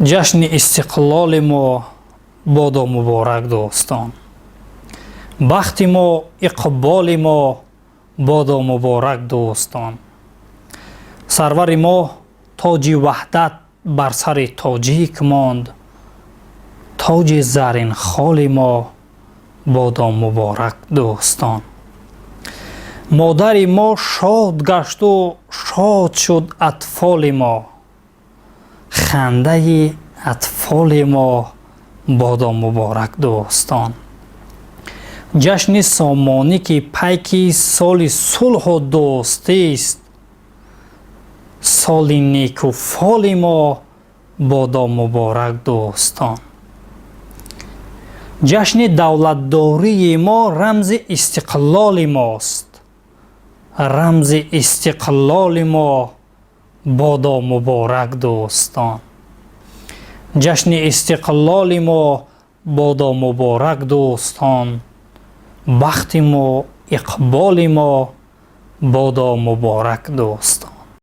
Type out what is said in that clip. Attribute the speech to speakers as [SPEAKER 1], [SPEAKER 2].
[SPEAKER 1] Ҷашни истиқлоли мо бодо муборак, дӯстон. Бахти мо, иқболи мо бодо муборак, дӯстон. Сарвари мо тоҷи ваҳдат бар сари тоҷик монд, тоҷи зарринхоли мо бодо муборак, дӯстон. Модари мо шод гашту шод шуд атфоли мо, хандаи атфоли мо бодо муборак, дӯстон. Ҷашни Сомонӣ, ки пайки соли сулҳу дӯстист, соли некуфоли мо бодо муборак, дӯстон. Ҷашни давлатдории мо рамзи истиқлоли мост, рамзи истиқлоли мо бодо муборак, дӯстон. Ҷашни истиқлоли мо бодо муборак, дӯстон. Бахти мо, иқболи мо бодо муборак, дӯстон.